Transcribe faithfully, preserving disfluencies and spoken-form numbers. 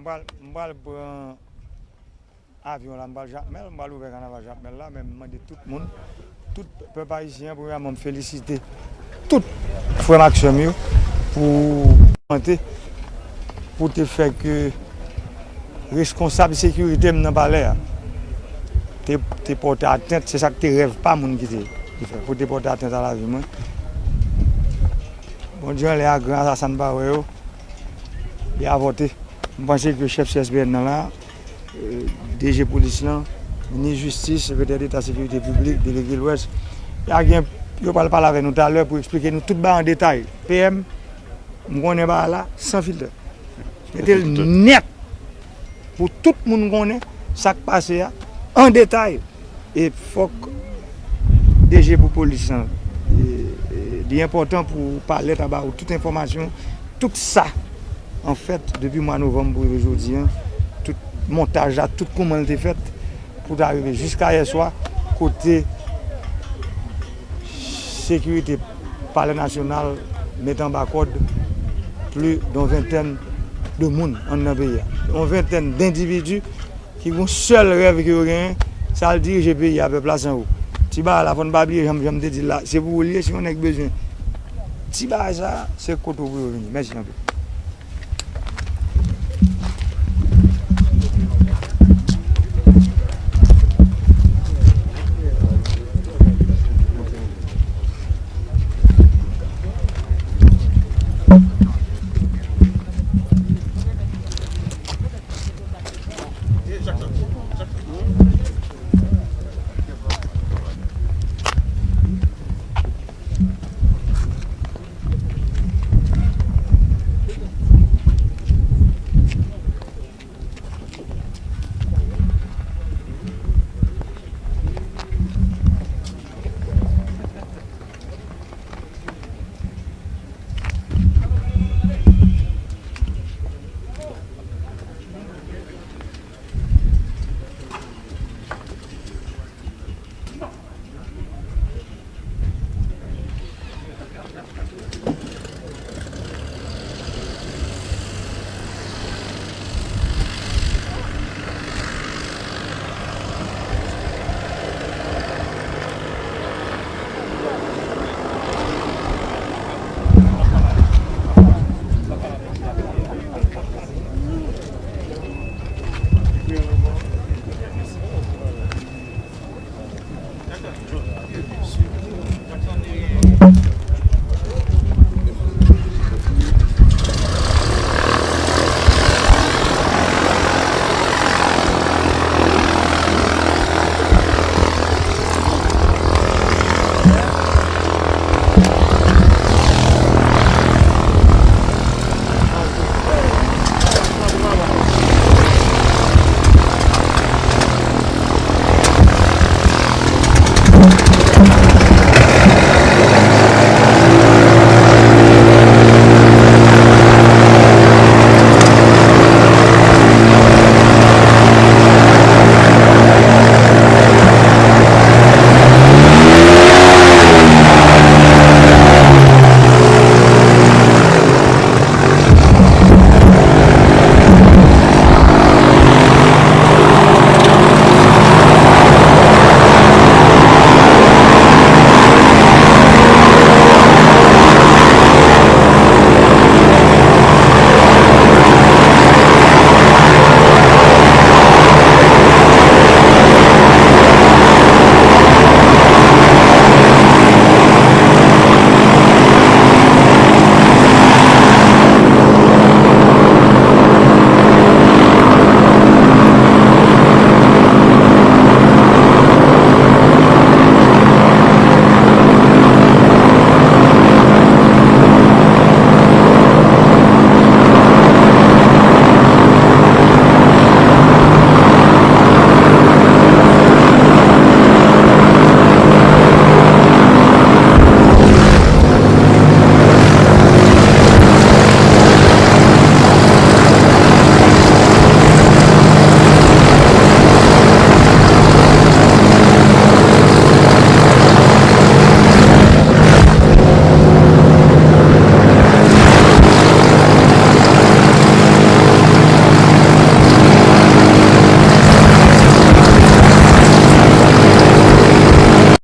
M pral pran avyon la, m pral Jakmèl, m pral ouvè kanaval Jakmèl la, men m mande tout moun, tout pèp ayisyen an, premyèman, m felisite tout frè m ak sè m yo pou, pou te fè ke reskonsab sekirite m nan palè a te, te pòte atent, se sa k te rèv pa moun ki te, ki fè, pou te pòte atent a lavi mwen. Bondye anlè a gran, asasen pa wè yo, li avòte. M panse ke chèf C S P N nan la, D G polis lan, minis jistis, sekretè deta sekirite piblik, delege Lwès, y a gen, yo pral pale avè nou talè pou eksplike nou tout bagay an detay. P M, m konnen bagay la san filtè. Mete l nèt pou tout moun konnen sa k pase a an detay. E fòk D G pou polis lan, e, e, li enpòtan pou palè ta ba ou tout enfòmasyon, tout sa, anfèt, depi mwa novanm pou rive jodi a, tout montaj la, tout kòman l te fèt, pou ta rive jiska yè swa, kote sekirite Palè Nasyonal mete anba kòd plis de yon ventèn de moun anndan peyi a. Yon ventèn dendividi ki gen yon sèl rèv ke yo genyen, se al dirije peyi a, pèp la san ou. Ti bagay la, fò n pa bliye, jan, jan m te di l la, se pou ou l ye, si yon nèg bezwen ti bagay sa, se kote w pou yo vini. Mèsi anpil.